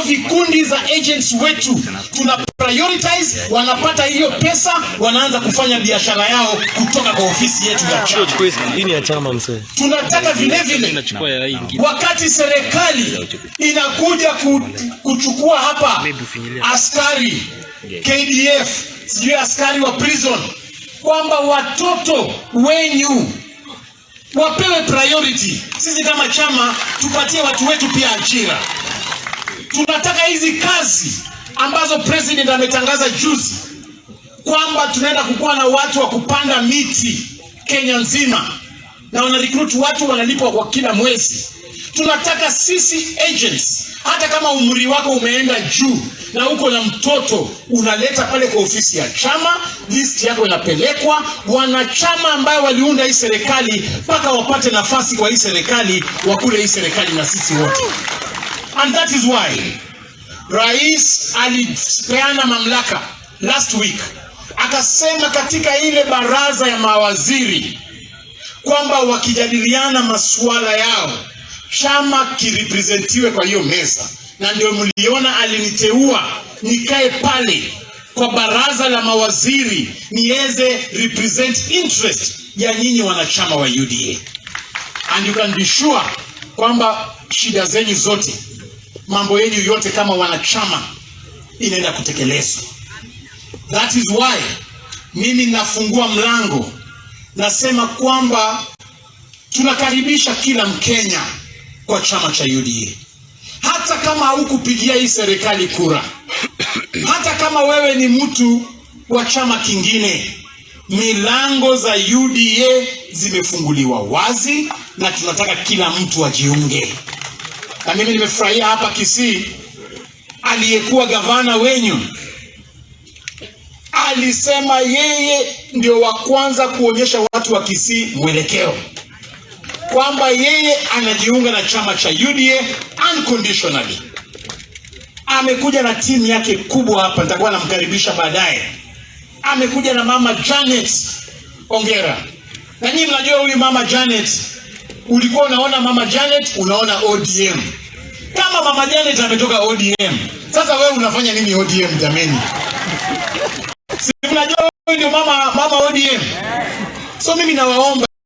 Hizo vikundi za agents wetu tuna prioritize, wanapata hiyo pesa, wanaanza kufanya biashara yao kutoka kwa ofisi yetu ya chama. Hii ni ya chama, mzee. Tunataka vile vile wakati serikali inakuja kuchukua hapa askari KDF, sijui askari wa prison, kwamba watoto wenyu wapewe priority. Sisi kama chama tupatie watu wetu pia ajira. Tunataka hizi kazi ambazo president ametangaza juzi kwamba tunaenda kukuwa na watu wa kupanda miti Kenya nzima na wana recruit watu wanalipwa kwa kila mwezi. Tunataka sisi agents, hata kama umri wako umeenda juu na uko na mtoto, unaleta pale kwa ofisi ya chama, list yako inapelekwa. Wanachama ambayo waliunda hii serikali mpaka wapate nafasi kwa hii serikali, wakule hii serikali na sisi wote. And that is why Rais alipeana mamlaka last week, akasema katika ile baraza ya mawaziri kwamba wakijadiliana masuala yao, chama kirepresentiwe kwa hiyo meza, na ndio mliona aliniteua nikae pale kwa baraza la mawaziri niweze represent interest ya nyinyi wanachama wa UDA. And you can be sure kwamba shida zenyu zote, mambo yenyu yote kama wanachama inaenda kutekelezwa. That is why mimi nafungua mlango, nasema kwamba tunakaribisha kila Mkenya kwa chama cha UDA, hata kama haukupigia hii serikali kura, hata kama wewe ni mtu wa chama kingine, milango za UDA zimefunguliwa wazi na tunataka kila mtu ajiunge. Na mimi nimefurahia hapa Kisii, aliyekuwa gavana wenyu alisema yeye ndio wa kwanza kuonyesha watu wa Kisii mwelekeo kwamba yeye anajiunga na chama cha UDA unconditionally. Amekuja na timu yake kubwa hapa, nitakuwa namkaribisha baadaye. Amekuja na mama Janet Ongera, na nyinyi mnajua huyu mama Janet, ulikuwa unaona mama Janet, unaona ODM. Kama mama Janet ametoka ODM, sasa wewe unafanya nini ODM jameni? Si mnajua huyu ndio mama ODM. So mimi nawaomba